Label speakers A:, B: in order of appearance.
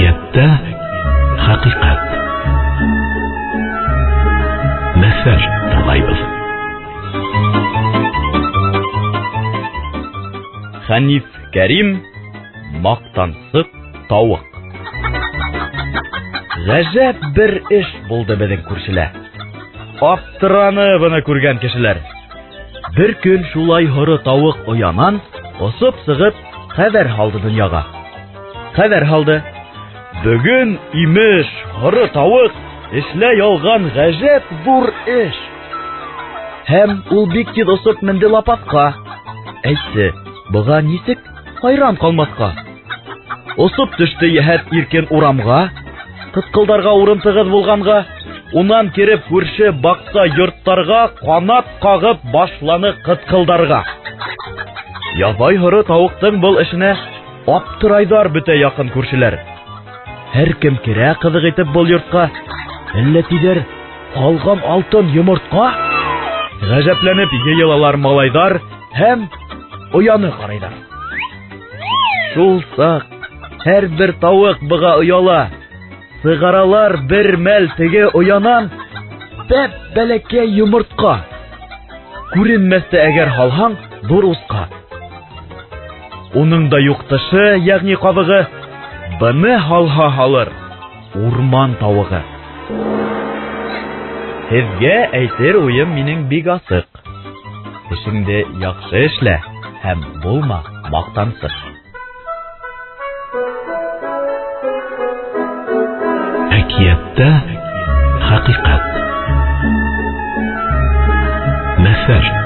A: Әкиәттә хәҡиҡәт. Мәҫәл тыңлайбыҙ.
B: Хәниф Кәрим, Маҡтансыҡ тауыҡ. Ғәжәп бер эш булды беҙҙең күршелә. Аптыраны быны күргән кешеләр. Бер көн шулай һоро тауыҡ оянан осоп сығып хәбәр һалды донъяға. Хәбәр һалды. Бөгөн, имеш, һоро тауыҡ эшләй алған ғәжәп ҙур эш. Һәм ул бик тиҙ осоп менде лапаҫҡа. Әйтте, быға нисек хайран ҡалмаҫҡа? Осоп төштө йәһәт иркен урамға, ҡытҡылдарға урын тығыҙ булғанға, унан кереп күрше баҡса йорттарға ҡанат ҡағып башланы ҡытҡылдарға. Ябай һоро тауыҡтың был эшенә аптырайҙар бөтә яҡын күршеләр. Һәр кем керә ҡыҙыҡ итеп был йортҡа, әллә тиҙәр ҡалған алтын йомортҡа? Ғәжәпләнеп йыйылалар малайҙар һәм ояны ҡарайҙар. Шул саҡ һәр бер тауыҡ быға ояла. Сығаралар бер мәл теге оянан бәп-бәләкәй йомортҡа. Күренмәҫ тә әгәр һалһаң ҙур усҡа. Уның да юҡ тышы, йәғни ҡабығы, быны һалһа һалыр урман тауығы. Һеҙгә әйтер уйым минең бик асыҡ. Эшеңде яҡшы эшлә һәм булма маҡтансыҡ.
A: Әкиәттә хәҡиҡәт. Мәҫәл.